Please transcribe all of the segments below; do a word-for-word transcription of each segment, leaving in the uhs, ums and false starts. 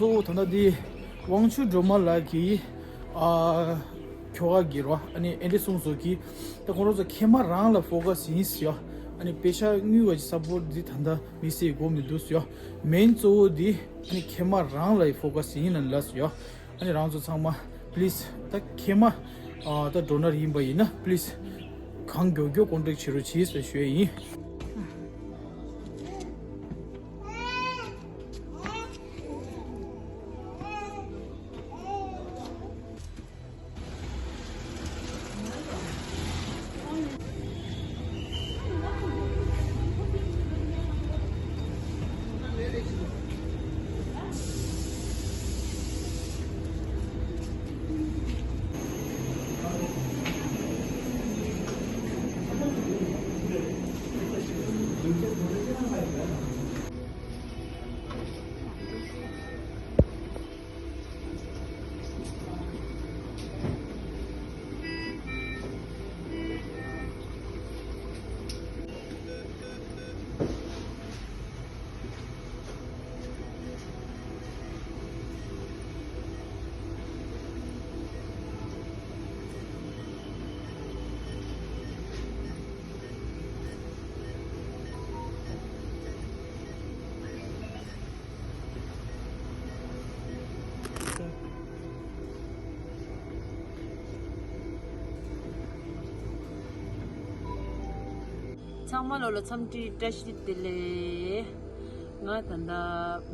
གཙོ་བོ་ད་ལྟ་འདི་དབང་ཕྱུག་སྒྲོལ་མ་ལགས་ཀྱིས་ཨ་ཁྱོ་ག་གི་རོ་ཨ་ནི་ཨེ་འདྲ་གསུངས་སོ་གི། ད་ཁོང་རང་ཚོ་མཁལ་མ་རང་ལ་ཕོ་ཀ་སི་ཡིན་ཟེར་ཡ། ཨ་ནི་པེ་ཤ་དངུལ་བ་ཀྱི་སབ་པོར་ཊི་འདི་ད་ལྟ་མི་སེ་དགོས་མི་འདུག་ཟེར་ཡ། མེན་གཙོ་བོ་འདི་ཨ་ནི་མཁལ་མ་རང་ལ་ཕོ་ཀ་སི་ཡིན་ལ་ལ་ཟེར་ཡ། ཨ་ནི་རང་ཚོ་ཚང་མ་པི་ལིས་ད་མཁལ་མ་ཨ་ད་ཌོ་ནར་ཡིན་པ་ཡིན་ན་པི་ལིས་གང་མགྱོགས་མགྱོགས་ཀོན་ཊེག་བྱེད་རོགས་གྱིས་ཟེར་ཞུ་ཡ་ཡིན། ཚང་མ་ལོ་ལ་འཚམས་འདྲི་བཀྲ་ཤིས་བདེ་ལེགས། ང་ད་ལྟ་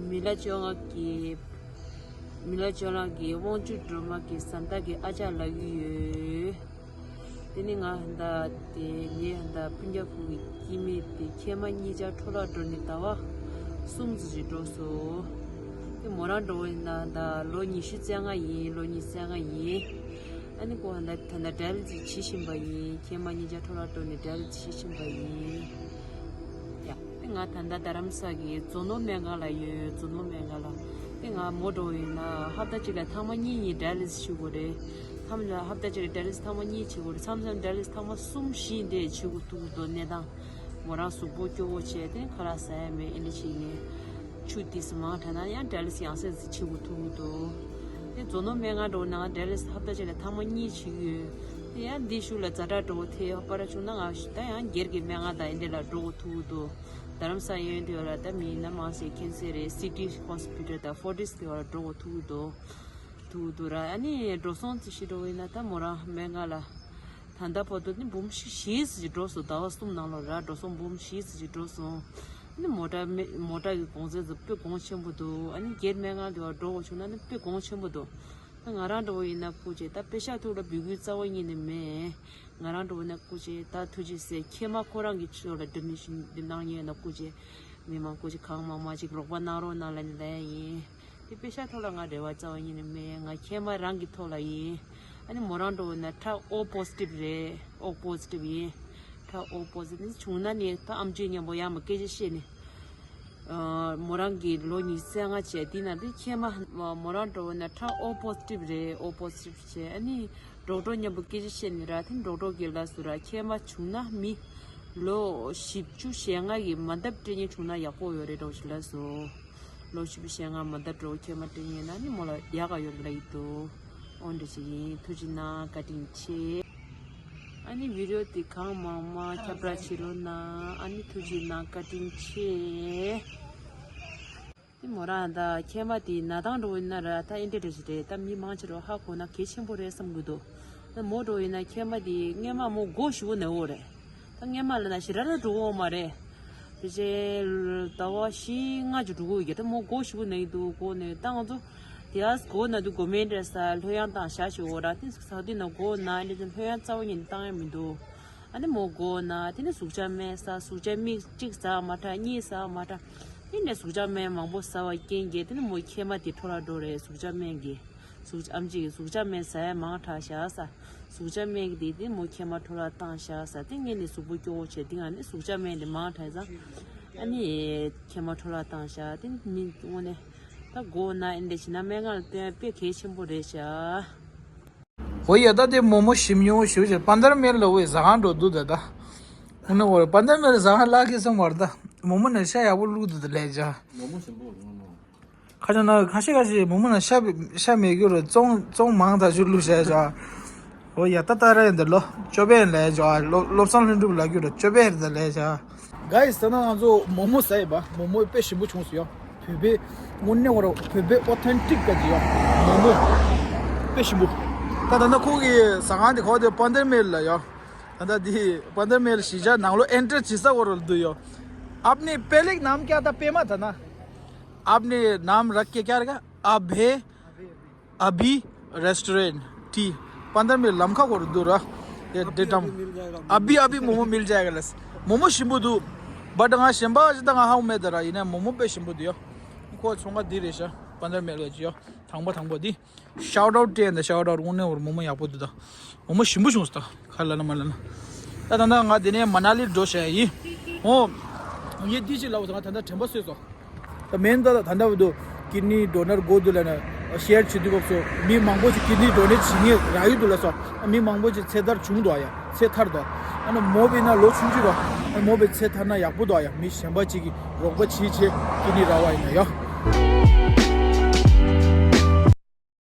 མི་ལ་བཅོ་ལྔ་གི་མི་ལ་བཅོ་ལྔ་གི་དབང་ཕྱུག་སྒྲོལ་མ་གི་བཟའ་ཟླ་གི་ཨ་ཅག་ལབ་ཀྱི་ཡོད། དེ་ནི་ང་ད་དེ་ངའི་ད་སྤུན་ཀྱག་ཁོང་གི་སྐྱེ་དམན་དེ་མཁལ་མ་གཉིས་ཆ་འཕྲོ་བརླག་འགྲོ་ནས་ཟླ་བ་གསུམ་ཙམ་ཞིག་འགྲོ་སོང་། དེ་མོ་རང་འགྲོ་བ་ཡིན་ན་ད་ལོ་ཉི་ཤུ་རྩ་ལྔ་ཡིན། ལོ་ཉི་ཤུ་རྩ་ལྔ་ཡིན། ཨ་ནི་ཁོ་ད་ད་ད་ཌ་ཡ་ལི་སིས་བྱེད་བཞིན་པ་ཡིན། མཁལ་མ་གཉིས་ཆ་འཕྲོ་བརླག་འགྲོ་ནས་ཌ་ཡ་ལི་སིས་བྱེད་བཞིན་པ་ཡིན། ཡ། དེ་ང་ད་ལྟ་རྡ་རམ་ས་གི་རྫོང་ནོར་སྨན་ཁང་ལ་ཡོད། རྫོང་ནོར་སྨན་ཁང་ལ། དེ་ང་མོ་འགྲོ་ཡིན་ན་ཧབ་ཏ་གཅིག་ལ་ཐེངས་མ་གཉིས་གཉིས་ཌ་ཡ་ལི་སིས་བྱེད་དགོས་རེད། ཐེངས་ལ་ཧབ་ཏ་གཅིག་ལ་ཌ་ཡ་ལི་སིས་ཐེངས་མ་གཉིས་བྱེད་དགོས་རེད། མཚམས་མཚམས་ཌ་ཡ་ལི་སིས་ཐེངས་མ་གསུམ་བཞི་འདྲ་བྱེད་དགོས་ཐུག་གི་འདུག་གནས་སྟངས། མོ་རང་གཟུགས་པོ་སྐྱོ་བོ་བྱས་ཏེ་ཁ་ལག་ཟ་ཡ་མེད། ཨེ་འདྲ་བྱེད་ཀྱིན། ཆུ་ཏོག་ཙམ་མང་དྲགས་ན་ཡང་ཌ་ཡ་ལི་སིས་ཡང་སེ་ཙམ་བྱེད་དགོས་ཐུག་གི་འདུག་དེ་རྫོང་ནོར་སྨན་ཁང་འགྲོ་ན་ཌ་ཡ་ལི་སིས་ཧབ་ཏ་གཅིག་ལ་ཐེངས་མ་གཉིས་བྱེད་ཀྱི་ཡོད། དེ་ཡང་འདི་ཤུལ་ལ་ཛ་དྲག་འགྲོ་དེ་པར་བྱུང་ན་ང་ད་ཡང་སྒེར་གྱི་སྨན་ཁང་དང་ཨེ་འདྲ་ལ་འགྲོ་དགོས་ཐུག་གི་འདུག་རྡ་རམ་ས་ཡོན་དེ་བ་ལ་ད་མི་སྣ་མང་སེ་མཁྱེན་གསལ་རེད། སི་ཊི་ཧོ་སི་པི་ཊལ་དང་ཕོར་ཊིས་དེ་བ་ལ་འགྲོ་དགོས་ཐུག་གི་འདུག་ཐུག་གི་འདུག་ར། ཨ་ནི་འགྲོ་སོང་ཙམ་ཞིག་འགྲོ་བ་ཡིན་ན་ད་མོ་རང་སྨན་ཁང་ལ་ད་ལྟ་བར་དུ་ནི་འབུམ་བཞི་ཙམ་ཞིག་འགྲོ་སོང་། ཟླ་བ་གསུམ་ནང་ལོགས་ར་འགྲོ་སོང་འབུམ་བཞི་ཙམ་ཞིག་འགྲོ་སོང་། ཨ་ནི་མོ་ཊ་མེ་མོ་ཊ་གི་གོང་ཚད་ཚོ་དཔེ་གོང་ཆེན་པོ་འདུག་ཨ་ནི་སྒེར་སྨན་ཁང་དེ་བ་འགྲོ་དགོས་བྱུང་ན་ནི་དཔེ་གོང་ཆེན་པོ་འདུག་ད་ང་རང་འདྲ་བོ་ཡིན་ན་སྐུ་མཁྱེན་ད་པེ་ཤག་ཐོག་ལ་འབོད་སྐུལ་རྩ་བ་ཉིད་ནས་མེད། ང་རང་འདྲ་བོ་ཡིན་ན་སྐུ་མཁྱེན་ད་ཐུགས་རྗེ་ཆེ། མཁལ་མ་ཁོ་རང་གི་ཕྱོགས་ལ་ཌོ་ནེ་ཤན་འདི་གནང་མཁན་ཡོད་ན་སྐུ་མཁྱེན་མི་མང་སྐུ་མཁྱེན་གང་མང་མང་ཅིག་རོགས་པ་གནང་རོགས་གནང་ལབ་ནས་ལབ་ཡ་ཡིན། དེ་པེ་ཤག་ཐོག་ལ་ང་རེ་བ་རྩ་བ་ཉིད་ནས་མེད། ང་མཁལ་མ་རང་གི་ཐོག་ལ་ཡིན། ཨ་ནི་མོ་རང་འདྲ་བོ་ཡིན་ན་ཁྲག་ཨོ་པོ་སི་ཊིབ་རེད། ཨོ་པོ་སི་ཊིབ་ཡིན། ཁྲག་ཨོ་པོ་སི་ཊིབ་བྱུང་ན་ནི་ད་ཨམ་ཆི་མཉམ་པོ་ཡར་མར་སྐད་ཆ་བཤད་ནས། ཨ་མོ་རང་གི་ལོ་ཉི་ཤུ་རྩ་ལྔ་བྱས་དེ་ན་དེ་མཁལ་མ་མོ་རང་འདྲ་བོ་ཡིན་ན་ཁྲག་ཨོ་པོ་སི་ཊིབ་རེད། ཨོ་པོ་སི་ཊིབ་བྱས་ཨ་ནི་ཌོག་ཊར་མཉམ་པོ་སྐད་ཆ་བཤད་ནས་ར། དེ་ཌོག་ཊར་གྱིས་ལབ་སོང་ར། མཁལ་མ་བྱུང་ན་མི་ལོ་བཞི་བཅུ་ཞེ་ལྔ་གི་མ་འདབ་སྤྲད་མཁན་བྱུང་ན་ཡག་པོ་ཡོད་རེད་འདྲ་བོ་ཞིག་ལབ་སོང་། ལོ་བཞི་བཅུ་ཞེ་ལྔ་མ་འདབ་འདྲ་བོ་མཁལ་མ་སྤྲད་མཁན་ཡིན་ན་ནི་མོ་ལ་ཡག་ག་ཡོད་རེད་ལབ་ཀྱི་འདུག་ཨོ་འདྲ་ཞིག་ཡིན། ཐུགས་རྗེ་གནང་། བཀའ་དྲིན་ཆེ། ཨ་ནི་བི་ཌི་ཡོ་དེ་གང་མང་མང་ཁྱབ་བསྒྲགས་བྱེད་རོགས་གནང་། ཨ་ནི་ཐུགས་རྗེ་གནང་། བཀའ་དྲིན་ཆེ། དེ་མོ་རང་ད་མཁལ་མ་དེ་ན་སྟངས་འདྲ་བོ་ཡིན་ན་ར་ད་ཨེ་འདྲ་འདྲ་ཞིག་རེད། ད་མི་མང་ཆེ་རུ་ཧ་གོ་ན་གལ་ཆེན་པོ་རེད་བསམ་གྱི་འདུག་ད་མོ་འདྲ་བོ་ཡིན་ན་མཁལ་མ་དེ་སྔན་མ་མོ་མགོ་ཞེ་པོ་ན་ཡོད་རེད། ད་སྔན་མ་ལ་ན་ཞེ་དྲག་ལ་འགྲོ་གི་ཡོད་མ་རེད། དེ་རྗེས་ཟླ་བ་བཞི་ལྔ་ཅིག་འགྲོ་གི་ཡོད་ཀྱི། ད་མོ་མགོ་ཞེ་པོ་ན་ཡི་འདུག་མགོ་ན་ཡི་ད་ང་ཚོ་དེ་ཨ་མགོ་ན་དུས་མགོ་སྨན་སྤྲད་ས་ལྷོད་ཡངས་བཏང་བཞག་ཞིག་འོ་ར། དེ་ཟ་དུས་ན་མགོ་ན་ཨེ་འདྲ་ལྷོད་ཡངས་རྩ་བ་ཉིད་ནས་བཏང་ཡ་མི་འདུག་ཨ་ནི་མོ་མགོ་ན་དེ་ནི་ཟུག་གཅོག་སྨན་ཟ། ཟུག་གཅོག་མིག་གཅིག་ཟ་མ་དྲག་གཉིས་ཟ་མ་དྲག་དེ་ནས་ཟུག་གཅོག་སྨན་མང་པོ་ཟ་བ་རྐྱེན་གྱིས་དེ་ནི་མོ་མཁལ་མ་དེ་འཕྲོ་བརླག་འགྲོ་རེད། ཟུག་གཅོག་སྨན་གྱིས། ཟུག་ཨམ་ཆི་གིས་ཟུག་གཅོག་སྨན་ཟ་ཡ་མང་དྲགས་བཞག་ས། ཟུག་གཅོག་སྨན་གྱིས་དེ་དེ་མོ་མཁལ་མ་འཕྲོ་བརླག་བཏང་བཞག་ས། དེ་ངས་ནི་གཟུགས་པོ་སྐྱོ་བོ་བྱས། དེ་ང་ནི་ཟུག་གཅོག་སྨན་དེ་མང་དྲགས་ཙང་ཨ་ནི་མཁལ་མ་འཕྲོ་བརླག་བཏང་བཞག་དེ་མི་དངོས་གནས་ད་མགོ་ན་ཨེ་འདྲ་བྱས་ན་སྨན་ཁང་ལ་སྟོན་ཡ་དཔེ་གལ་ཆེན་པོ་རེད་བཞག་འོ་ཡ། ད་དེ་མོག་མོག་ཞིམ་ཉུང་ཞུ་བྱས་པ་འདར་མེར་ལ་འོ་ཡ་ཟ་ཁང་འགྲོ་འདུག་ད་ད། འོ་ན་འོ་པ་འདར་མེར་ཟ་ཁང་ལ་ཁེ་སང་བར་ད་མོག་མོག་ནས་ཤ་ཡག་པོ་བླུགས་འདུག་ད་ལས་བྱ། མོག་མོག་ཞིམ་པོ་རེད་མོག་མོག་ཁ་ཆེ་ན་ཁ་ཤས་ཁ་ཤས་མོག་མོག་ན་ཤ་ཤ་མེད་རྒྱུ་རུ་ཙོང་ཙོང་མང་ད་ཞུ་ལུ་ཤ་ཡ། འོ་ཡ་ཏ་ཏ་ར་ཡིན་ད་ལོ་ཅོ་པེ་ལས་ཇོ་ལོ་བློ་བཟང་ལྷུན་གྲུབ་ལ་རྒྱུ་རུ་ཅོ་པེ་རེད་ད་ལས་ཤ། གཱ་ཡིས་ད་ན་ང་ཚོ་མོག་མོག་ཟ་ཡི་པ་མོག་མོག་དཔེ་ཞིམ་པོ་བྱུང་སོང་ཡ། བོད་པའི་དངོས་གནས་བར་བོད་པའི་ཨོ་ཐེན་ཊིག་ག་ཅི་ཡ་མོག་མོག་དཔེ་ཞིམ་པོ། ད་ད་ན་ཁོ་གི་ཟ་ཁང་དེ་ཁོ་དེ་པན་དར་མེལ་ལ་ཡ། ད་ད་དེ་པན་དར་མེལ་གཞིས་ཆགས་ནང་ལོ་ཨེན་ཊར་བྱེད་ས་བར་ལ་འདུག་ཡ། आपने पहले नाम क्या था पेमा था ना? आपने नाम रख के क्या रखा? अभे अभी रेस्टोरेंट टी पन्द्रह मिनट लम्खा को दूर ये डेटम अभी अभी मोमो मिल जाएगा लस। मोमो शिंबुदु बट ང་ཞིམ་པ་ཞིག་དང་ང་ཧ་མེད་དར་ཡིན་ན་མོ་མོ་དཔེ་ཞིམ་པོ་འདུག་ཡ། ཁོ་ཚོང་ཁང་འདི་རེད་ཤག་པན་དར་མེལ་ག་ཅི་ཡ། དང་པོ་དང་པོ་འདི་ཤའོ་ཊི་ཨའུ་ཊི་ཊེན་ད་ཤའོ་ཊི་ཨའུ་ཊི་དངོས་གནས་བར་མོ་མོ་ཡག་པོ་འདུག་ད། མོ་མོ་ཞིམ་པོ་བྱུང་སོང་ད། ཁ་ལ་ན་མ་ལ་ན། ད་ད་ད་ང་འདི་ནས་མ་ན་ལི་འགྲོ་བྱ་ཡིན། ཨོ། ངས་འདི་ཅིག་ལབ་ད་ང་ད་ད་དྲན་པ་གསོས་སོང་། ད་མེན་ད་ད་ད་ད་བུ་དུ་ཀིཌ་ནི་ཌོ་ནར་དགོས་འདུག་ལབ་ན་ཤེར་བྱེད་དུས་སྐབས་སུ་མི་མང་པོ་ཅིག་ཀིཌ་ནི་ཌོ་ནེཊ་བྱེད་མཁན་རག་ཡོད་འདུག་ལབ་སོང་། མི་མང་པོ་ཅིག་ཚེ་ཐར་བྱུང་འདུག་ཡ། ཚེ་ཐར་འདུག་ཨ་ནི་མོ་བི་ན་ལོ་ཆུང་ཆུང་རོ། ཨ་ནི་མོ་བི་ཚེ་ཐར་ན་ཡག་པོ་འདུག་ཡ། མི་གཞན་པ་ཅིག་གིས་རོགས་པ་བྱེད་བྱེད་ཀིཌ་ནི་རག་པ་ཡིན་ན་ཡ།